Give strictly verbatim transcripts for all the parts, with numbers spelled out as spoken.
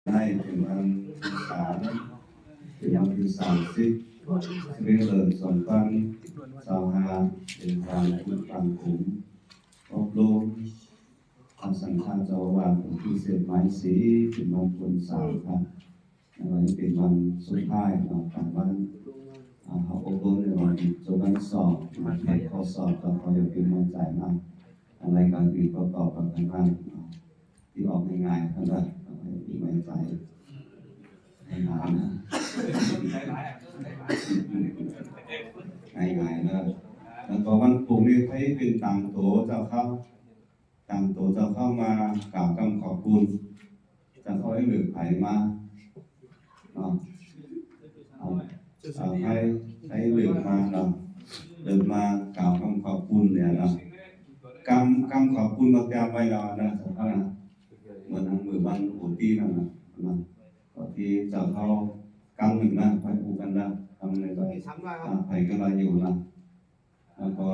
ได้เป็นวันที่สาม เป็นวันที่สามสิบ สิบเอ็ดเดือนสองพันสองห้า เป็นวันพุธวันผม อบรมพระสังฆาเจ้าอาวาสองค์พิเศษหมายสี่ เป็นวันคนสามครับ แล้วก็เป็นวันสุดท้ายเนาะ ของวัน อ่า อบรมในวันจบวันสอบ เนาะ ข้อสอบก็ขออย่าเป็นไว้ใจมาก อะไรก็คือประกอบกับทางด้านเนาะ ที่ออกง่ายๆ ท่านก็เอาไว้ที่ไว้ใจ ง่ายๆ นะ ง่ายๆ นะ แล้วก็วันพรุ่งนี้ใครเป็นต่างโตเจ้าเข้า ต่างโตเจ้าเข้ามากล่าวกำขอบคุณ เจ้าเข้าให้เหลือไผมา เนาะ เอา เอาให้ ให้เหลือมาเนาะ เหลือมากล่าวกำขอบคุณเนี่ยเนาะ กำ กำขอบคุณก็เตรียมไว้แล้วนะ สำคัญนะ เหมือนหนังมือวันโอตีนั่นนะ นะ ก็ที่เจ้าเข้ากำหนึ่งนะ ไปอู้กันนะ กำหนึ่งก็ อ่า ไผก็ลาอยู่นะ แล้วก็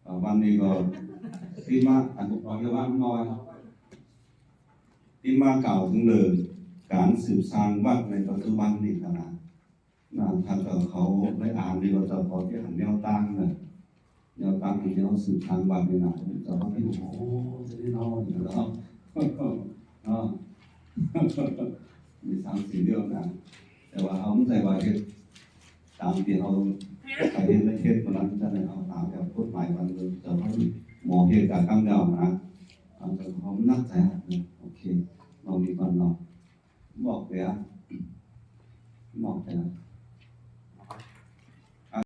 เอ่อ วันนี้ก็ ที่มา อันนี้ขอเรียกว่าน้อย ที่มากล่าวถึงเรื่องการสืบสร้างวัดในปัจจุบันนี่นะ นะ ถ้าเกิดเขาได้อ่านนี่ก็จะพอที่หันแนวตั้งนะ แนวตั้งที่เขาสืบสร้างวัดนี่นะ จะว่าที่ โอ้ จะได้น้อยอยู่แล้ว เนาะ มีสามสี่เรื่องนะ แต่ว่าเขาไม่ใช่ว่าเฮ็ดตามที่เขาไปเฮ็ดและเฮ็ดมานั้นจะได้เอาตามแบบกฎหมายวันเมือง แต่ว่าหมอเฮ็ดกับกำเดานะ เอาแต่เขานักใจนะ